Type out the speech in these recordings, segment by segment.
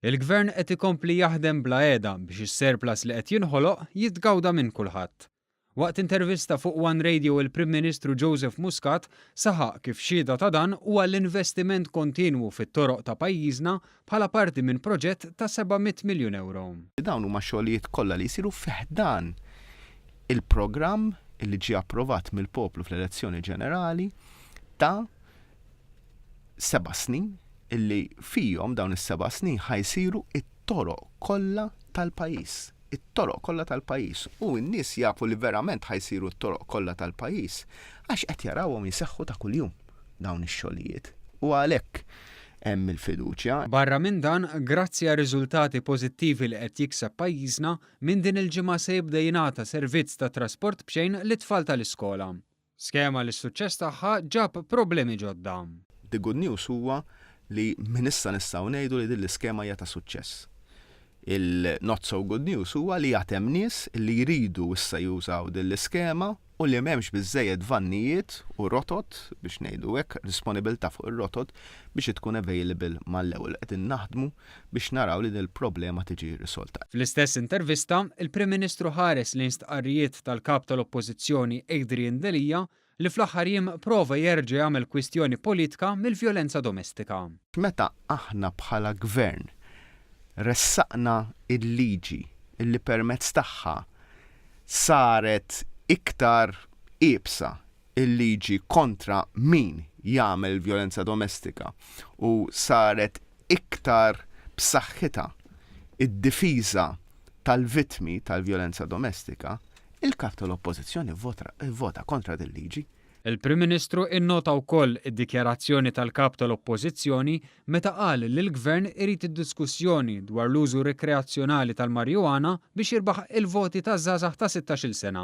Il-Gvern qed ikompli jaħdem bla heda biex is-surplus li qed jinħoloq jitgawda minn kulħadd. Waqt intervista fuq One Radio il-Prim Ministru Joseph Muscat saħaq kif xhieda ta' dan huwa l-investiment kontinwu fit-toroq ta' pajjiżna bħala parti minn proġett ta' 700 miljun ewro. Dawn huma xogħlijiet kollha li jsiru fi ħdan il-programm li ġie approvat mill-poplu fl-elezzjoni ġenerali ta' seba' snin illi fihom dawn is-seba' snin ħa jsiru t-toroq kollha tal-pajjiż. It-toroq kollha tal-pajjiż. U n-nies jafu li verament ħa jsiru t-toroq kollha tal-pajjiż għax qed jarawhom jseħħu ta' kuljum dawn ix-xogħlijiet. U għalhekk hemm il-fiduċja. Barra minn dan, grazzi għar-riżultati pożittivi li qed jikseb pajjiżna, minn din il-ġimgħa se jibda jingħata servizz ta' trasport b'xejn lit-tfal tal-iskola. Skema li s-suċċess tagħha ġab problemi ġodda. The good news huwa li minn issa nistgħu ngħidu li din l-iskema hija ta' suċċess. Il-not so good news huwa li għad hemm nies li jridu issa jużaw din l-iskema u li m'hemmx biżżejjed vannijiet u rotot, biex ngħidu hekk, disponibilità fuq ir-rotot biex tkun available mal-ewwel. Qegħdin naħdmu biex naraw li din il-problema tiġi risolta. Fl-istess intervista, il-Prim Ministru ħares lejn stqarrijiet tal-Kap tal-Oppożizzjoni Adrian Delia li fl-aħħar jiem prova jerġa' jagħmel kwistjoni politika mill-vjolenza domestika. Meta aħna bħala Gvern ressaqna l-liġi li permezz tagħha saret iktar iebsa il-liġi kontra min jagħmel vjolenza domestika u saret iktar b'saħħitha d-difiża tal-vittmi tal-vjolenza domestika, il-Kap tal-Oppożizzjoni vvota kontra din liġi. Il-Prim Ministru innota wkoll id-dikjarazzjoni tal-Kap tal-Oppożizzjoni meta qal li l-Gvern irid id-diskussjoni dwar l-użu rikreazzjonali tal-marijuana biex jirbaħ il-voti taż-żgħażagħ ta' 16-il sena.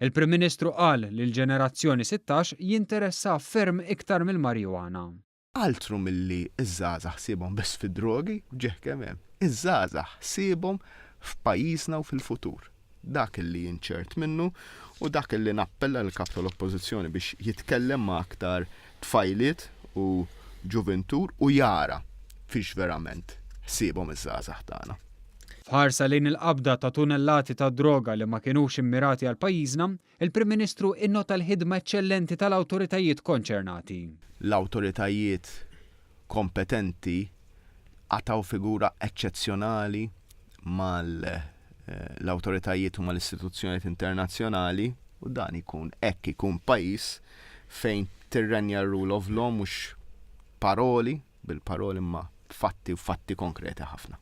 Il-Prim Ministru qal li l-ġenerazzjoni 16 jinteressaha ferm iktar mill-marijuana. Altru milli ż-żgħażagħ ħsiebhom biss fid-drogi, ġieħ kemm hemm. Iż-żgħażagħ ħsiebhom f'pajjiżna u fil-futur. Dak li jien ċert minnu u dak li nappella lill-Kap tal-Oppożizzjoni biex jitkellem ma' aktar tfajliet u ġuvintur u jara fiex verament ħsiebhom iż-żgħażagħ tagħna. F'ħarsa lejn il-qabda ta' tunellati ta' droga li ma kinux immirati għal pajjiżna, il-Prim Ministru innota l-ħidma eċċellenti tal-awtoritajiet konċernati. L-awtoritajiet kompetenti qatgħu figura eċċezzjonali mal-awtoritajiet u mal-istituzzjonijiet internazzjonali u dan ikun hekk ikun pajjiż fejn tirrenja r-rule of law mhux paroli bil-paroli imma fatti u fatti konkreti ħafna.